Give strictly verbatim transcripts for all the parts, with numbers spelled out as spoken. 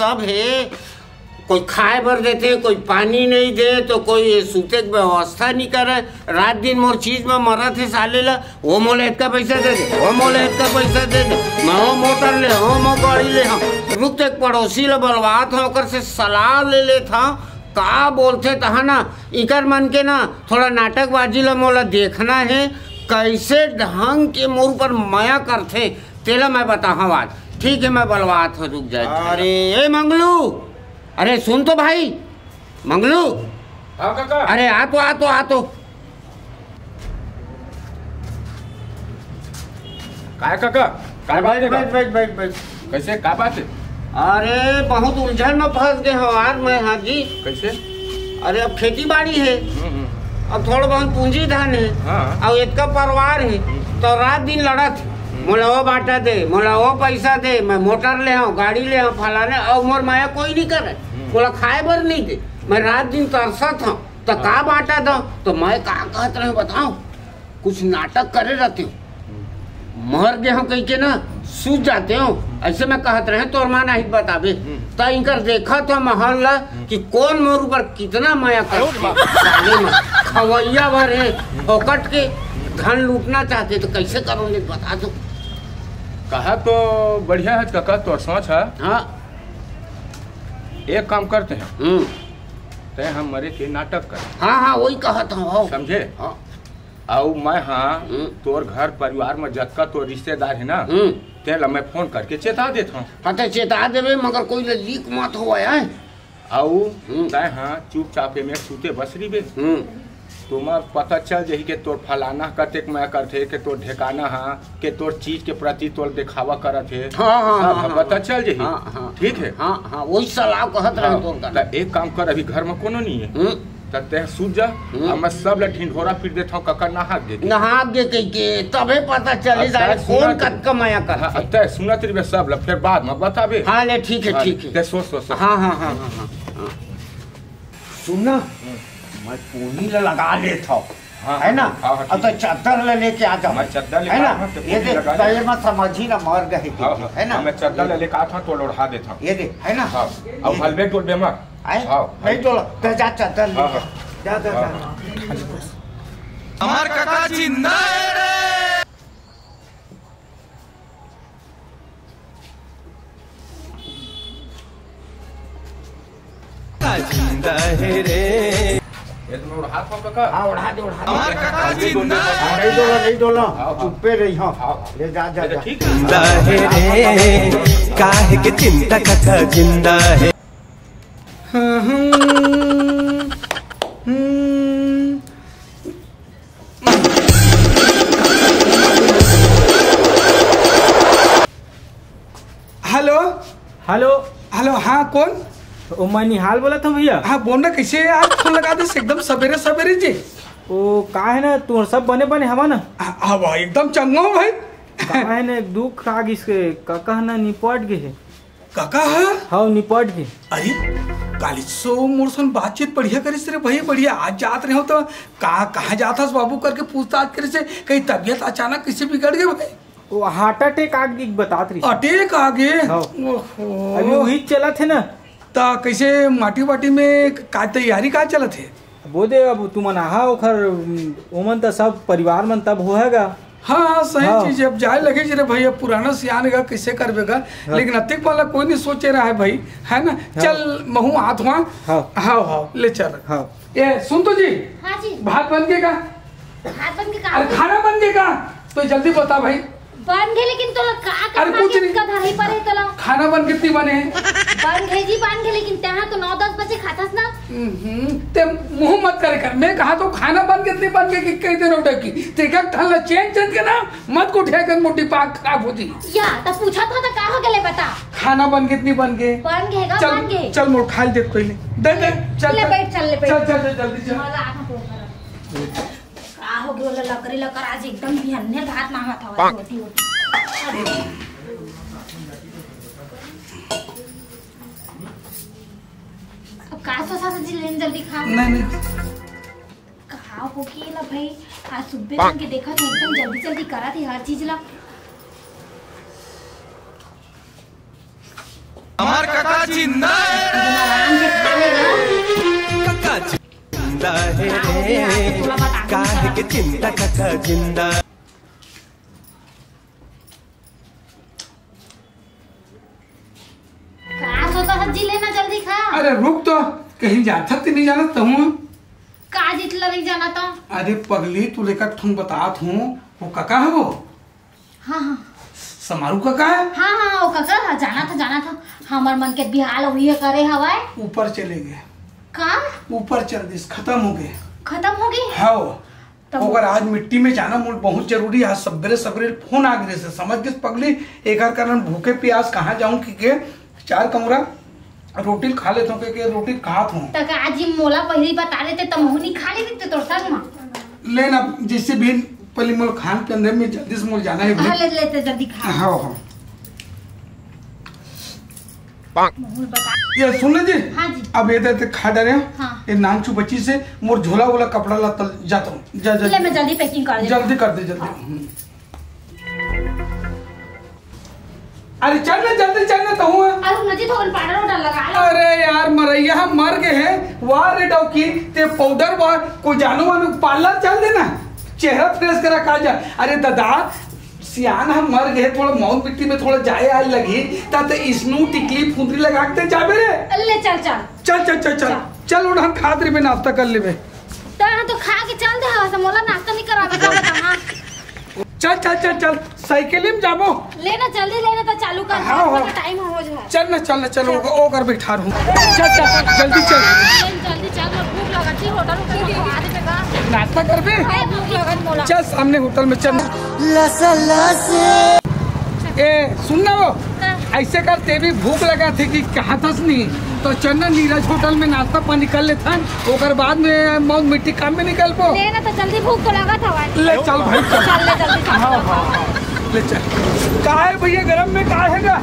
अब हे, कोई खाए बर देथे, कोई पानी नहीं दे, तो कोई सूते के व्यवस्था नहीं करे। रात दिन मोर चीज में मरत हे साले ला, वो मोला इतका पैसा दे दे, वो मोला इतका पैसा दे दे, मैं वो मोटर ले, वो मो गाड़ी ले, हम रुक तक पड़ोसी ला बलवात हूँ, ओकर से सलाह ले लेत हूँ, का बोलथे तहा ना। इकर मन के ना थोड़ा नाटकबाजी ला मोला देखना है, कैसे ढंग के मोर ऊपर मया करथे, तेला मैं बताहूँ आज। ठीक है, मैं बलवात हूँ, रुक जाए। अरे ए मंगलू, अरे सुन तो भाई, मंगलू। हाँ काका। अरे आ तो, आ तो, आ तो। काय काका? काय बात है? बैठ, बैठ, बैठ, बैठ। कैसे, का बात है? अरे बहुत उलझन में फंस गए हो यार मैं, हाँ जी। कैसे? अरे अब खेती बाड़ी है, हम्म, हम्म। अब थोड़ा बहुत पूंजी धन है, हाँ। अब इतका परिवार है, हम्म। तो रात दिन लड़त है। हम्म। मोला वो बांटा दे, मोला वो पैसा दे, मैं मोटर ले आऊँ, गाड़ी ले आऊँ, फलाने, और मोर माया कोई नहीं करे, हम्म। मोला खाए बर नहीं दे, मैं रात दिन तरसत हूँ, तो हाँ। का बांटा दो? तो मैं का कहत रहे बताओ, कुछ नाटक करे रहते हो, मर गए हो कह के ना सूझ जाते हो। ऐसे मैं कहत रहे तोर माँ नहीं बताबे। हम्म। त इनकर देखा तो माहौल ला हम्म। कि कौन मोर ऊपर कितना मया करते। साले में खवैया भर है, फोकट के धन लूटना चाहते तो कैसे करोगे बता दो। कहा तो बढ़िया है काका, तोर सोच है। हाँ। एक काम करते हैं, हम्म। तय हम मरे के नाटक कर। हाँ, हाँ, वही कहा था, हाँ। समझे? हाँ। अउ मैं हाँ हम्म। तोर घर परिवार में जतका तोर रिश्तेदार है ना, हम्म। तेला मैं फोन करके चेता देत हूँ। हाँ, तो चेता देबे, मगर कोई ले लीक मत होवय, हैं? अउ हम्म। तय हाँ चुपचाप में सूते बस रहिबे। हम्म। तुम्हार पता चल जाही कि तोर फलाना कतेक मैं करथे, कि तोर ढेकाना हा, कि तोर चीज के प्रति तोर दिखावा करत हे। हाँ, हाँ, सब हाँ, हाँ, पता हाँ। चल जाही। हाँ, हाँ, ठीक है? हाँ, हाँ, वही सलाह कहत रहे हाँ, तोर का। त एक काम कर, अभी घर में कोनो नहीं है। हम्म। त तैं सूत जा, हम्म। अब मैं सब ला ढिंढोरा पीट देत हूँ, काका नहा गे। नहा गे कह के, तबे पता चली अब जाए तैं कौन सुना कतका मया हाँ, करथे। अब तैं सुनत रहिबे सब ला, फिर बाद में बताबे। हाँ, ले, ठीक है, हाँ, ठीक है। तैं सो, सो, सो। हाँ, हाँ, हाँ, हाँ, हाँ, हाँ। सुन ना, हम्म। मैं पूनी ला लगा लेत हूँ, हाँ, है ना? हाँ, हाँ, अब ठीक तो है। चद्दर ला लेके आ जाओ, मैं चद्दर लेके है ना? आ रहा हूँ, तो ये पूनी देख, लगा तो ले। ये मत समझी ना, मर गए हाँ, हाँ, है ना? हाँ, मैं चद्दर ये ला लेके आता हूँ, तो लोढ़ा देता हूँ। ये दे, है ना? हाँ, अब ये हलवे टोल बेमा। आए? हाँ, नहीं हाँ। टोला, तो जा चद्दर ले हाँ, जा। हाँ। जा, जा, हाँ, जा। हाँ। हमार काका जिंदा है रे। जिंदा है रे। ये तुम्हें उड़ा था काका? हाँ, उड़ा दे, उड़ा दे। हमार काका जिंदा है। हाँ, नहीं डोला, नहीं डोला। हाँ, हाँ। चुप्पे रही, हाँ। हाँ, हाँ। ले जा, जा, ये तो जा। ठीक है। जिंदा है रे, काहे के चिंता काका जिंदा है। हाँ, हम्म, हम्म। हेलो। हेलो। हेलो, हाँ, कौन? ओ, मैं निहाल बोलत हूँ भैया। हाँ, बोल ना, कैसे आज फोन लगा दे एकदम सवेरे सवेरे जी? ओ, का है ना, तू सब बने बने हवा ना? हाँ, हाँ, एकदम चंगा हूँ भाई। का है ना, एक दुख आ गिस के, काका ना निपट गे हे। काका है? हाँ, निपट गे। अरे, काली सो मोर सन बातचीत बढ़िया करिस रे भाई, बढ़िया। आज जात रहे हो तो का, कहाँ जात हस बाबू करके पूछताछ करिस हे, कहीं तबीयत अचानक कैसे बिगड़ गए भाई? वो हार्ट अटैक आ गई बतात रही। अटैक आ गए? हाँ। ओहो। अभी वही चलत हे ना। ता कैसे माटी वाटी में का तैयारी का चलत हे? वो दे, अब तुमन आहा ओखर, ओमन त सब परिवार मन तब होएगा। हाँ, हाँ, सही हाँ। चीज है। अब जाए लगे जी रे भाई, अब पुराना सियान का कैसे करबे का? हाँ। लेकिन अतिक वाला कोई नहीं सोचे रहा है भाई, है ना? हाँ। चल, महू हाथ हुआ। हाँ। हाँ, हाँ, ले चल। हाँ। ए, सुन तो जी। हाँ जी। भात बन के का? भात बन के का? अरे, खाना बन के का? तो जल्दी बता भाई। बन गे, लेकिन तोला का अरे, काम कुछ आगे नहीं। का धरई परे तोला? खाना बन के ती बने। बन गे जी, बन गे, लेकिन तेहा तो नौ दस बजे खाथस ना। हम्म, ते मुंह मत करे कर। मैं कहा तो खाना बन के ती बन गे कि कह दे रोटा की। ते का ठल्ला चेंज चेंज के ना मत को ठेकन मोटी पाक खराब होती। या, त पूछा था त का हो गेले बता। खाना बन के ती बन गे। बन गे गा, चल, बन गे। चल मोर खाल दे पहले। दे, दे, चल, ले चल। बैठ, चल, ले बैठ। चल, चल, चल, जल्दी चल। मला आहा तो। का हो गयो ला लकड़ी लकर आज एकदम बिहन्ने भात मांगत हवा रोटी रोटी। अरे। अब का सोचा सजी लेन जल्दी खा। नहीं, नहीं। का हो गयो ला भाई, आज सुबह बन के देखा था एकदम जल्दी जल्दी करा थी हर चीज ला। हमार काका जिंदा है रे, कका जिंदा है रे, काहे के चिंता, कका जिंदा। का सोचा सब्जी लेना, जल्दी खा। अरे रुक तो, कहीं जात हस त नहीं जानत तहूँ। का जितला नहीं जाना तो? अरे पगली, तू लेकर ठुन बतात हूँ, वो कका है वो। हाँ, हाँ। समारू कका है? हाँ, हाँ, वो कका है, जाना था, जाना था। हमार मन के बिहाल हुई है करे हवाए। ऊपर चले गए। का? ऊपर चल दिस, खत्म हो गए। खत्म हो गए? हाँ। तब ओकर आज मिट्टी में जाना मोर बहुत जरूरी है। आज सबेरे सबेरे फोन आ गए से, समझ गए पगली। एकर कारण भूखे प्यास कहाँ जाऊँ कि के चार कमरा रोटी खा लेत हूँ, के, के रोटी खात हूँ। तक आज ही मोला पहली बता देते, तमहू नहीं खा लेते तोर संग में। ले ना, जैसे भी पहले मोर खान के अंदर में जल्दी से मोर जाना है भाई। हाँ, ले लेते जल्दी खा। हाँ, हाँ। ये सुन ले जी। हाँ जी। अब ये देते खा डारे हैं। हाँ। ये नानचू बच्ची से मोर झोला वोला कपड़ा ला तल जाता हूँ। जा, जा। ले, मैं जल्दी packing कर देता हूँ। जल्दी कर दे, जल्दी। हाँ। हम्म। अरे चल ना, जल्दी चल ना, तहूँ है। अरे रुक ना जी, थोड़ा powder वोडर लगा लो। अरे यार, मरैया मर गए हैं। वाह रे डौकी, ते powder वाह, कोई जानो मानो parlour चल देना, चेहरा fresh करा का जा। अरे दादा, सियान हम मर गए, थोड़ा मौन मिट्टी में थोड़ा जाए आए लगी, ता ते इसनू टिकली फुंदरी लगा के ते जाबे रे। ले चल, चल। चल, चल, चल, चल। चल। चल, उठ, हम खात रहिबे, नाश्ता कर लेबे। तो यहाँ तो खा के चल दे, हवा से मोला नाश्ता नहीं करावे का बता, हाँ। चल, चल, चल, चल, साइकिल में जाबो। ले ना, जल्दी ले ना, तो चालू कर, हाँ, हाँ। Time हो जाए। चल ना, चल ना, चल, चल। ओ, ओकर बैठा रहूं। चल, चल, जल्दी चल। ले, जल्दी चल, मैं भूख लगत थी, होटल उठल के खा दे बेटा। नाश्ता करबे? ए, भूख लगत मोला। चल, सामने होटल में चल। ए, सुन ना वो, का? ऐसे कर, ते भी भूख लगा थे कि कहा थस नहीं, तो चल ना नीरज होटल में नाश्ता पानी कर लेथन, ओकर बाद में मौन मिट्टी काम में निकल पो। ले ना, तो जल्दी भूख तो लगा था भाई। ले चल भाई, चल। चल ले जल्दी, चल। हाँ, हाँ, हाँ। ले चल। का है भैया, गरम में का है ना?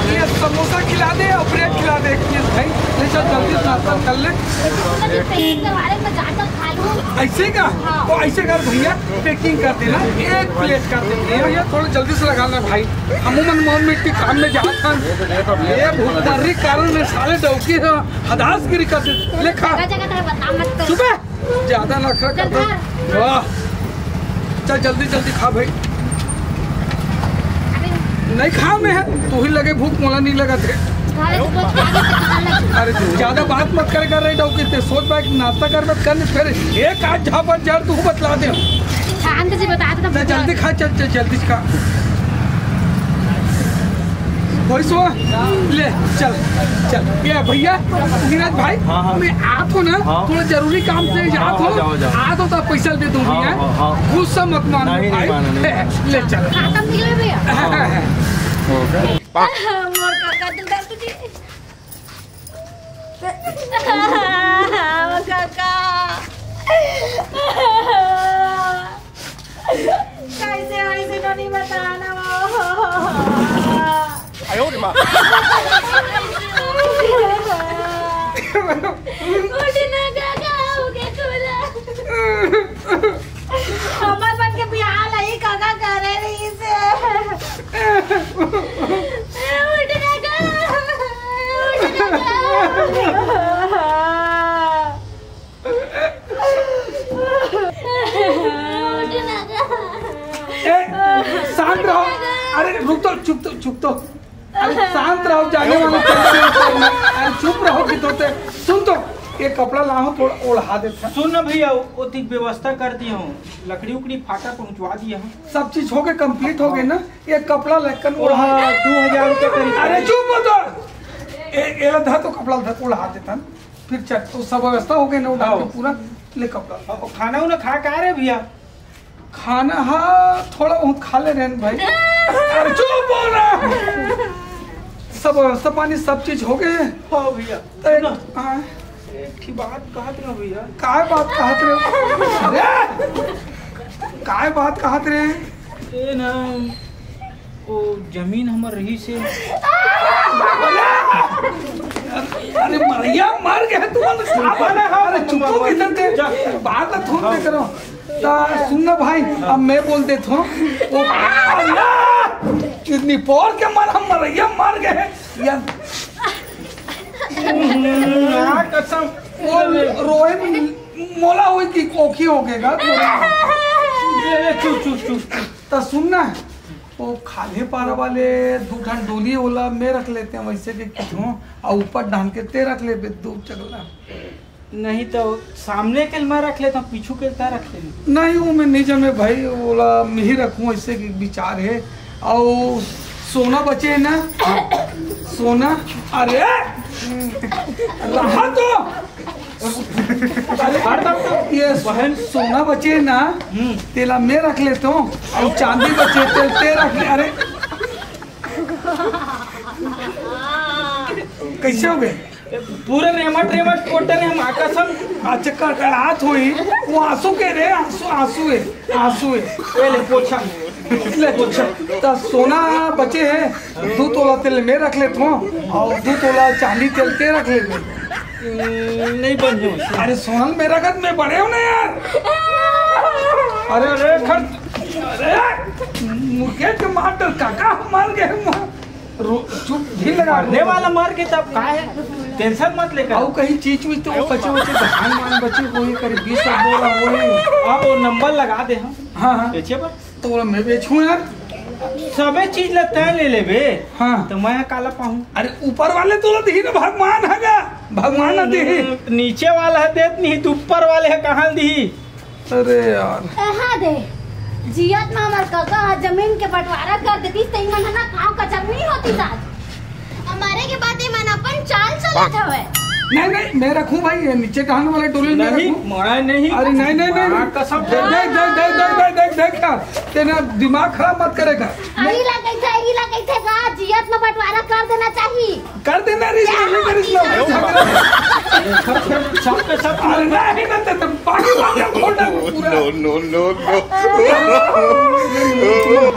ये समोसा खिला दे और ब्रेड खिला दे एक पीस भाई। ले चल जल्दी नाश्ता कर ले। सुनो जी, पेट के बारे में ज्यादा खा लूं। ऐसे का? हाँ। तो ऐसे कर भैया, packing कर देना, एक प्लेट कर देना। भैया थोड़ा जल्दी से लगा ना भाई, हमू मन मौन मिट्टी काम में जात हन। ये भुखमरी कारण में साले डौकी ह हदासगिरी कर दे। ले खा। जगह जगह तो बदनाम मत कर। चुप है। ज्यादा नखरा कर दे। वाह। चल जल्दी जल्दी खा भाई। नहीं खा मैं है, तू ही लगे भूख, मोला नहीं लगा थे। अरे ज्यादा बात मत करे कर रही डौकी, ते सोच पाए कि नाश्ता कर मत कर, फिर एक आध झापड़ जड़ तू बतला दे। शांत से बता दे। जल्दी खा, चल चल जल्दी खा। वही सो ले। चल चल। ये भैया नीरज भाई, हाँ, हाँ। मैं आत हो ना, हाँ। थोड़ा जरूरी काम से हाँ, जात हो। जाओ, जाओ। आत हो तो पैसा दे दूं हाँ, भैया। हाँ, हाँ। गुस्सा मत मानो नहीं, नहीं भाई। मानो, नहीं मानो। ले चल। खत्म नहीं हुए भैया। हाँ, हाँ, हाँ। मोर काका दिलदार तुझे। मोर काका। कैसे वैसे तो नहीं बताना वो। आयो रे माँ। उठना काका, हो गया तोला। हमर मन के बिहाव ला ही काका करे रहिसे। उठ ना गा, उठ ना गा। उठ ना गा। ए, शांत रहो। अरे रुक तो, चुप तो, चुप तो। अरे शांत रहो, जाने वाले चलते हैं। अरे चुप रहो कि तोते। सुन तो, ये कपड़ा लाओ, थोड़ा ओढ़ा देते हैं। सुन ना भैया, ओती व्यवस्था कर दिए हूँ, लकड़ी उकड़ी फाटा पहुँचवा दिए हूँ। सब चीज हो गए, complete हो गए ना। ये कपड़ा लक्कन ओढ़ा। दो हजार रुपये करीब। अरे चुप हो तो। ए, एला धा तो कपड़ा धा, ओढ़ा देता ना। फिर चल, तो सब व्यवस्था हो गई ना, उठा के हाँ। पूरा ले कपड़ा। अब खाना उना खा का रे भैया? खाना, हाँ, थोड़ा बहुत खा ले रहे हैं भाई। अरे चुप हो ना। सब व्यवस्था पानी, सब चीज हो गए। हाँ भैया। तो एक, सुनो। हाँ। एक ठे बात कहत रहो भैया। काय बात कहत रहे? अरे! काय बात कहत रहे? ए ना, ओ जमीन हमर रहिसे। अरे मरैया मर गए तू, अरे चुप हो किधर थे? बात ना थोप दे करो। ता सुन ना भाई, अब मैं बोल देता हूँ। ओ, अल्लाह! ये निपोर के मन हम मरैया मर गए हैं। या हाँ, कसम। वो रोए मोला होई कि ओखी हो गएगा। ये, ये, चुप, चुप, चुप। त सुन ना, वो खाल्हे पारा वाले दू ठन डोली ओला मैं रख लेते हैं, वैसे के कुछ हो, और ऊपर डाल के ते रख ले दू चगला। नहीं तो सामने के मैं रख लेता हूँ, पीछू के ता रख लेना। नहीं, वो मैं नहीं जमे भाई, ओला मैं ही रखूँ, ऐसे के विचार है। और सोना बचे है ना, सोना, अरे रहा तो, अरे ये बहन। सोना बचे है ना, हम्म। तेला मैं रख लेता हूँ, और चांदी बचे तेल ते रख ले। अरे कैसे हो गए? पूरा रेमट रेमट कोटर है, माँ कसम। अच्छा, कड़कड़ात होई, वो आंसू के रे, आंसू, आंसू है, आंसू है। ये ले पोछा। ले पोछा। तो सोना बचे है, दू तोला तेल मैं रख लेता हूँ और दू तोला चांदी तेल ते रख ले। नहीं बन हो। अरे सोनल, मेरा घर में बड़े हो ना यार। अरे अरे खर, अरे मुर्गे के मार डर काका, मर गए। रो-, चुप, ढील लगा। मरने वाला मर के तब का है? टेंशन मत लेकर। अउ कहीं चीज वीज तो वो बचे, बचे धान वान बचे, वही करीब बीस सब बोरा वही। हाँ, वो नंबर लगा दे हम। हाँ, हाँ। बेचे बर? तो बोला, "मैं बेचूं यार।" सबे चीज ला तय ले लेबे। हाँ। तो मैं काला पाहूं? अरे ऊपर वाले तो ला दिही ना, भगवान है गा, भगवान ला दिही। नीचे वाला है देत नहीं, तो ऊपर वाले है कहाँ ला दिही? अरे यार। कहा दे, जियत में हमर कका ह जमीन के बंटवारा कर देतिस, त इमन ह ना गाँव का जमीन होतिस आज। हमारे के बाद इमन अपन चाल चलत हवे। नहीं, नहीं, मैं रखूं भाई, ये नीचे टहन वाले डोली में नहीं, रखूं। मैं नहीं। अरे नहीं, नहीं, नहीं, माँ नहीं। कसम। देख, देख, देख, देख, देख, देख, देख, देख, तेरा दिमाग खराब मत करेगा। आई ला कइथे, आई ला कइथे गा, जियत में बंटवारा कर देना चाहिए। कर देना रे, इसमें नहीं कर, इसमें झगड़ा। सब के सब। अरे नहीं, नहीं, नहीं, नहीं, बाकी बात खोल डाल पूरा। No, no, no, no।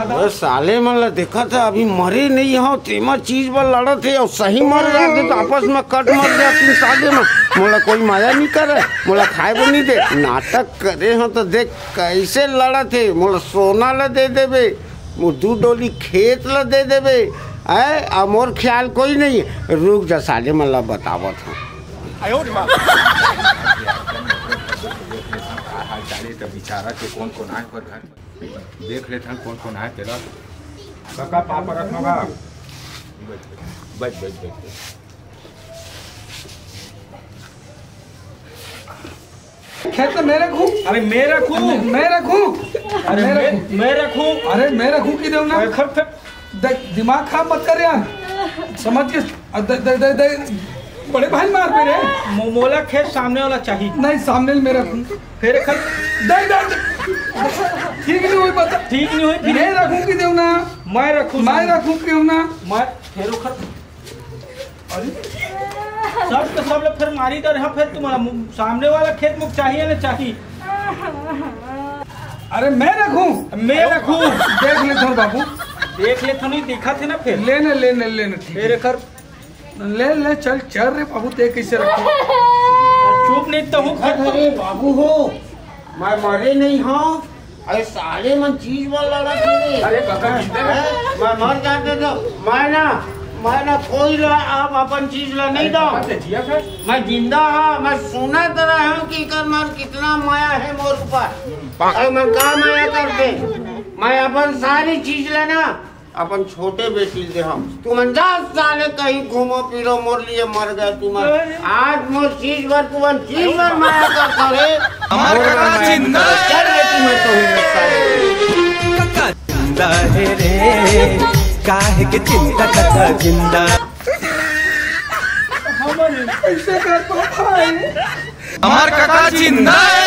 बस साले मन ला देखत हे, अभी मरे नहीं हो, तेमा चीज बर लड़त हे और सही मर जाते तो आपस में कट मर जाते साले मन। मोला कोई माया नहीं करे, मोला खाए बर नहीं दे। नाटक करे हो तो देख कैसे लड़त हे, मोला सोना ला दे देबे, मोर दू डोली खेत ला दे देबे, ऐ, आ मोर ख्याल कोई नहीं है। रुक जा, साले मन ला बतावत हूँ। आयो रे माँ। का हाल चाल है, त बिचारा के कौन कौन आए पर घर में। देख लेथन कौन कौन आए तेला। काका, पापा रखना बा। बैठ, बैठ, बैठ, बैठ। खेत में मैं रखूं? अरे मैं रखूं? मैं रखूं? अरे मैं मैं, रखूं? मैं रखूं? अरे मैं रखूं कि देव ना? अरे खर, खर। दे-, दिमाग खराब मत कर यार, समझ के। अ, दे, दे, दे, दे, बड़े भाई मार पे रे। मो-, मोला खेत सामने वाला चाहिए। नहीं, सामने में मैं रखूं। फिर खर। दे, दे, दे। ठीक नहीं हुई, बता। ठीक नहीं हुई, फिर मैं रखूं कि देव ना? मैं रखूं मैं सामने। रखूं कि देव ना? मैं फिर खर। अरे, सब के सब लोग फिर मारी डर, हाँ, फिर तुम्हारा मु-, सामने वाला खेत मुख चाहिए ना चाहिए। अरे, मैं रखूं? मैं रखूं? देख लेथन बाबू। देख लेथन, नहीं दिखा थे ना फिर। ले ना, ले ना, ले ना, ठीक फिर है। एकर ले, ले, चल, चल रे बाबू, ते कैसे रखूं? चुप नहीं तो हूँ। अरे बाबू हो, मैं मरे नहीं हूँ। अरे साले मन चीज बर लड़त हे रे। अरे काका, जिंदा है। हैं? मैं मर जाते तो मैं ना, मैं ना कोई ला आप अपन चीज ला नहीं दो। काका, जिया था। मैं जिंदा हाँ, मैं सुना तो रहा हूँ कि कर मार कितना माया है मोर ऊपर। अरे मैं का माया करते? मैं अपन सारी चीज ला ना अपन छोटे बेटी ले हम। तुमन जा साले कहीं घूमो फिरो, मोर लिए मर गए तुमन। आज मोर चीज बर, तुमन चीज बर माया करता रे। हमार काका जिंदा है। चल बेटी, मैं तो हूँ साले। काका जिंदा है रे, काहे के चिंता काका जिंदा। ऐसे कर तो भाई। हमार काका जिंदा है।